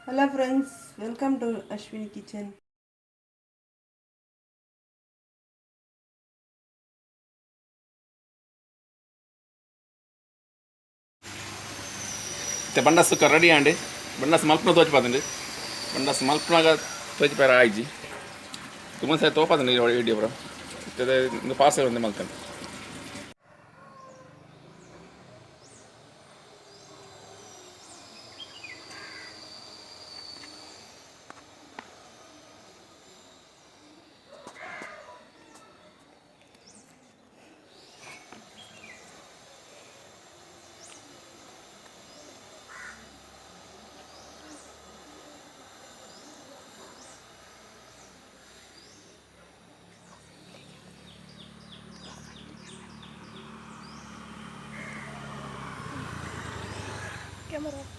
Hello friends, welcome to Ashwini kitchen. ಇತ್ತೆ ಬಂಡಸ್ ready ಆಂಡ್. ಬಂಡಸ್ ಮಲ್ಪನ ತೋಚಿಪಾದಂಡು. ಬಂಡಸ್ ಮಲ್ಪನಾಗ ತೋಚಿಪಾರ ಆಯ್ಜಿ. ತುಂಬ ಸರಿ ತೋಪಾದಂಡು ವಿಡಿಯೋ ಪೂರ. ಇತ್ತೆ ಇಂದು ಪಾರ್ಸೆಲ್ ಒಂದೇ ಮಲ್ತೇನೆ. ಕ್ಯಾಮರಾ.